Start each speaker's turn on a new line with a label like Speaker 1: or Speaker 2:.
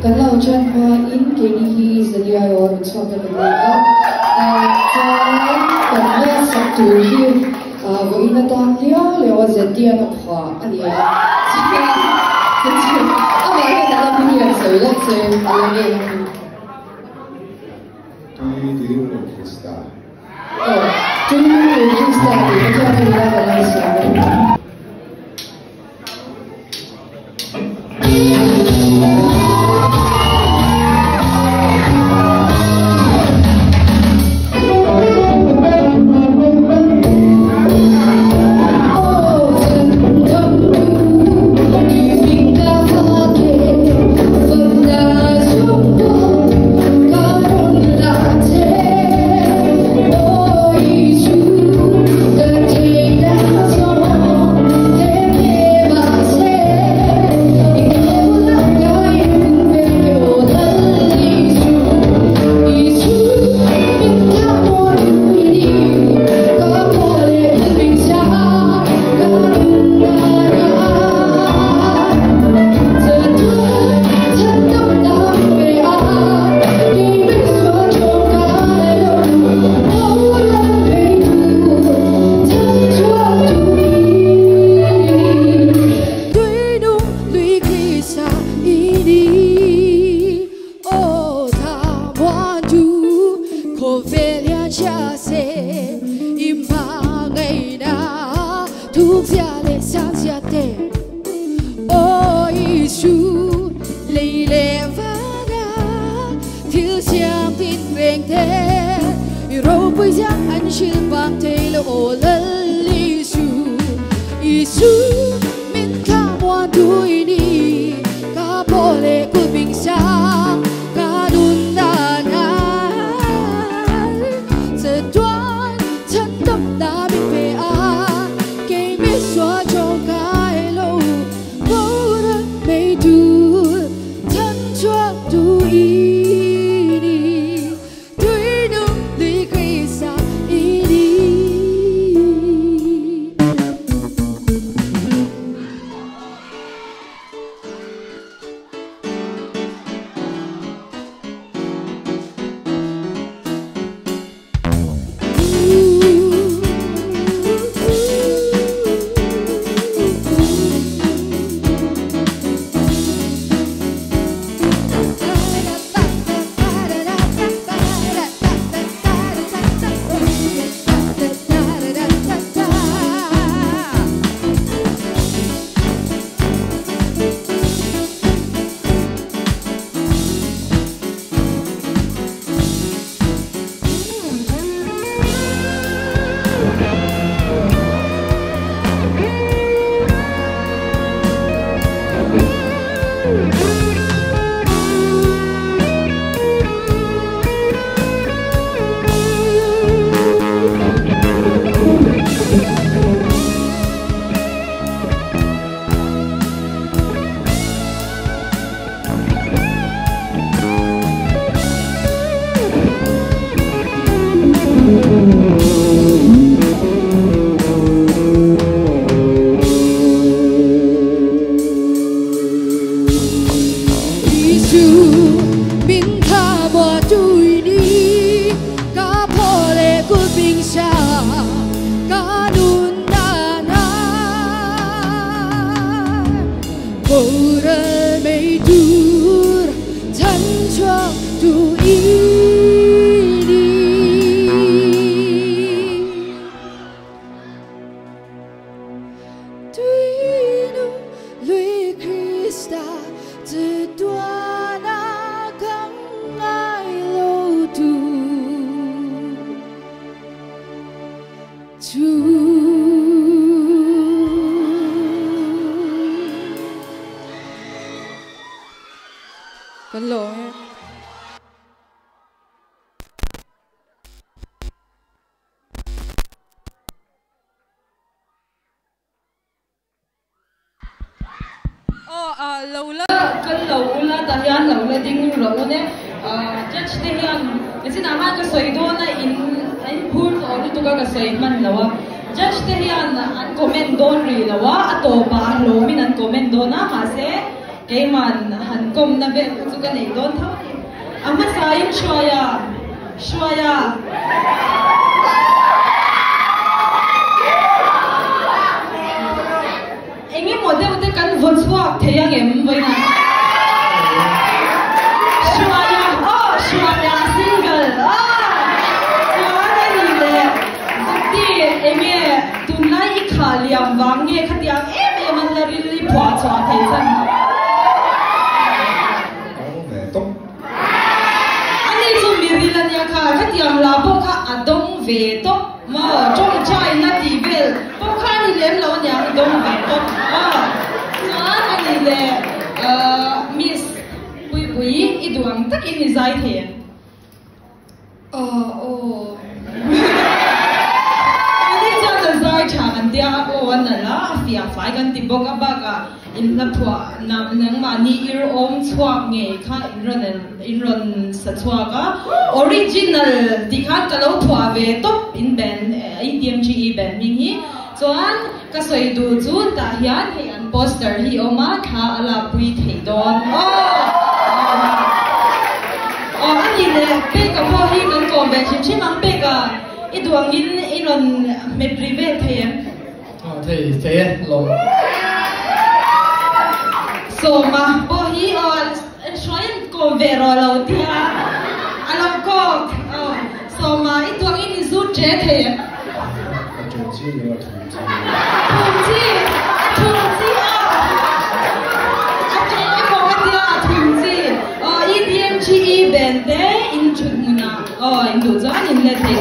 Speaker 1: Kan lo ṭan hmain keini hi Zania erawh rawn chhuak ta kan ni a. Chuan kan ngaihsak tur hi vawiin atan liau liau a Zetian a phuah a ni a. Amah hian a la hming lian sawi lawk se a la ngen a ni.
Speaker 2: Tui Tuiru Krista.
Speaker 1: Aw, Tuiru Krista tih Pathian hi la kan ngaihsak a ni.
Speaker 3: Aw lo la kal lo ula tah hian lo la ding rawh un e. Judge te hian nichinah khan ka sawi dawn a in a in phur tawh lutuk a ka sawi hman lo a. Judge te hian an comment dawn rih lo a, a tawpah a hlawmin an comment dawn a mahse. Keiman han kawmna vel kha chu ka nei dawn tho a ni. A hmasain Hruaia, Hruaia. Engemaw deuh te kan vaw chhuak thei ang em vawiin ah? Hruaia, aw Hruaia single aw! Chuan a nih leh Zukti enge tunlai i khah liam vang nge khatiang em em an la ril i phuah chhuah thei chan?
Speaker 2: Dawng ve tawp.
Speaker 3: Ani chu miril a nia kha, khatiang la pawh kha a dawng ve tawp maw, tawngtaina tih vel pawh kha a ni lem lo aniang dawng ve tawp maw. Chuan a ni le Miss Puipui i duh ang takin i zai thei em? Aw aw. Ani chuan a zai tha kan tia a aw a nalh a, a fiah fai kan ti bawk a bakah in hla phuah nangmahni ir awm chhuak ngei kha in rawn in rawn sa chhuak a, original tih khan ka lo phuah ve tawp in band ATMGE band hming hi chuan ka sawi duh chu tah hian hei an poster hi a awm a thla a lakpui thei dawn aw aw a nih leh peka pawh hi kan kawm ve hrim hrim ang peka i duh angin i rawn hmet ri vel thei em?
Speaker 4: Aw thei thei e lawm.
Speaker 3: Sawma pawh hi aw hruai an kawm ve rawh lo tia a lo kawk aw Sawma i duh angin i zut ṭe thei em?
Speaker 2: A ṭe chi leh a thum chi.
Speaker 3: Thum chi, a thum chi a. A ṭe emaw ka tia a thum chi. Aw EDMGE band te in ṭhut hmunah aw in duh chuan in let thei.